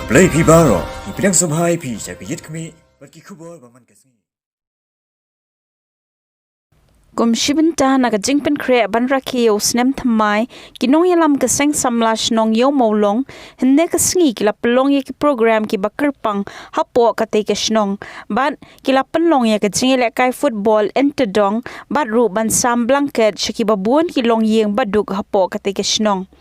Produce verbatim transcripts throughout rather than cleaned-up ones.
Khublei phi baroh, ngi pdiang sngewbha ïa phi sha ka Ïit Khmih bad ki khubor ba man ka sngi. Kum shi bynta na ka jingpynkhreh ban rakhe ïa u snem thymmai, ki nongïalam ka Seng Samla Shnong Ïew Mawlong hynne ka sngi ki la pynlong ïa ki program kiba kyrpang hapoh katei ka shnong bad ki la pynlong ïa ka jingïalehkai football inter-dong bad ruh ban sam blanket sha kiba bun ki longïing baduk hapoh katei ka shnong.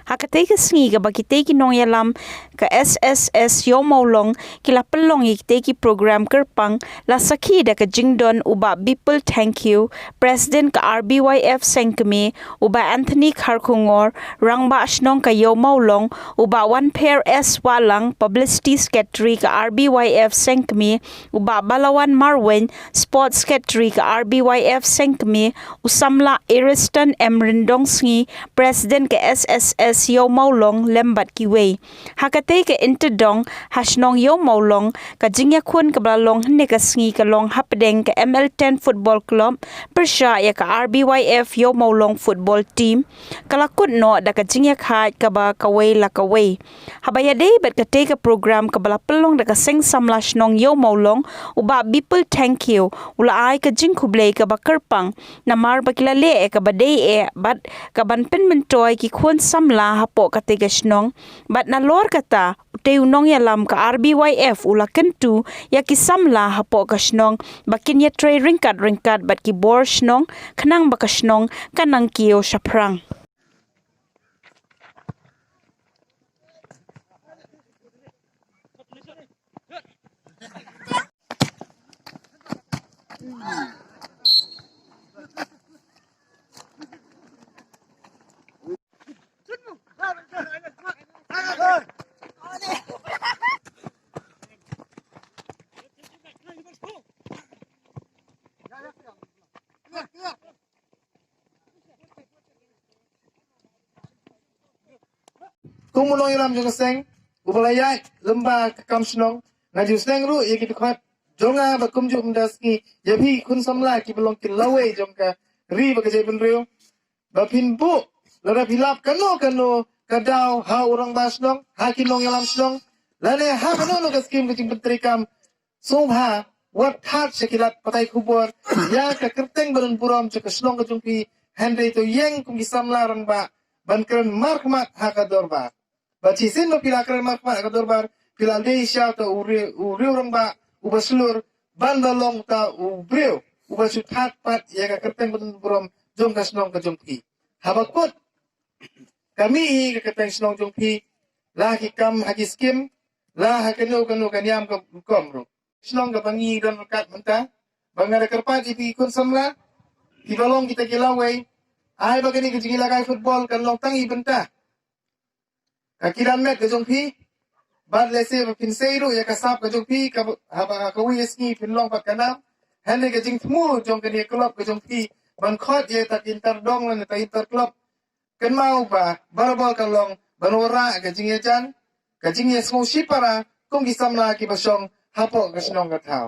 Ha katei ka sngi kaba kitei ki nongïalam ka S S S Ïew Mawlong ki la pynlong ïa kitei ki program kyrpang, la sakhi da ka jingdon u Bah Bipul Thangkhiew, President ka R B Y F Seng Kmie, u Bah Anthony Kharkongor, Rangbah Shnong ka Ïew Mawlong, u Bah Wanpher S Wahlang, Publicity Secretary ka R B Y F Seng Kmie, u Bah Balawan Marwein, Sports Secretary ka R B Y F Seng Kmie, u samla Ariston M Ryndongsngi, President ka S S S Ïew Mawlong lem bad kiwei. Ha katei ka inter-dong ha shnong Ïew Mawlong, ka jingïakhun kaba la long hynne ka sngi ka long hapdeng ka M L ten Football Club pyrshah ïa ka R B Y F Ïew Mawlong Football Team. Ka la kut noh da ka jingïakhaid kaba kawei la kawei. Haba ïadei bad katei ka program kaba la pynlong da ka Seng Samla Shnong Ïew Mawlong, u Bah Bipul Thangkhiew u la ai ka jingkhublei kaba kyrpang namar ba ki la leh ïa kaba dei eh bad kaban pynmyntoi ki khun samla hapoh katei ka shnong. Bad nalor kata, utei u nongïalam ka R B Y F u la kyntu ïa ki samla hapoh ka shnong ba kin ïatrei ryngkat ryngkat bad ki bor shnong khnang ba ka shnong kan nang kiew shaphrang. Kum u nongïalam jong ka seng uba la ïaid lyngba ka kam shnong, nga ju sneng ruh ïa ki dkhot jong nga ba kumjuh mynta sngi ïa phi khun samla kiba long ki lawei jong ka ri bad ka jaitbynriew, ba phin buh lada phi lap kano kano ka daw ha u rangbah shnong, ha ki nongïalam shnong, lane ha kano kano ka skim ka jingpyntreikam, sngewbha wat thad sha ki lad pathai khubor ïa ka kyrteng ba don burom jong ka shnong ka jong phi, hynrei to ïeng kum ki samla rangbah ban kren markhmat ha ka dorbar. Bad shisien ba phi la kren markhmat ha ka dorbar, phi la leh sha uta u riew, u riew rangbah uba shlur ban da long uta u briew uba shu thad pat ïa ka kyrteng ba don burom jong ka shnong ka jong phi. Haba kut ka mih hi ka kyrteng shnong jong phi, la ki kam ha ki skim, la ha kano kano ka niam ka rukom ruh. Shnong kaba ngi don ryngkat mynta, ba nga da kyrpad ïa phi khun samla kiba long kita ki lawei, ai ba kane ka jingïalehkai football kan long tang i bynta ka kilan met ka jong phi. Bad lehse ba phin sei ruh ïa ka sap ka jong phi, ka, haba kawei ka sngi phin long pat ka nam. Hynrei ka jingthmu jong kane ka club ka jong phi ban khot ïa ta inter-dong lane ta inter-club, kynmaw ba barabor ka long ban wanrah ka jingïajan, ka jingïasngew shipara kum ki samla kiba shong hapoh ka shnong ka thaw.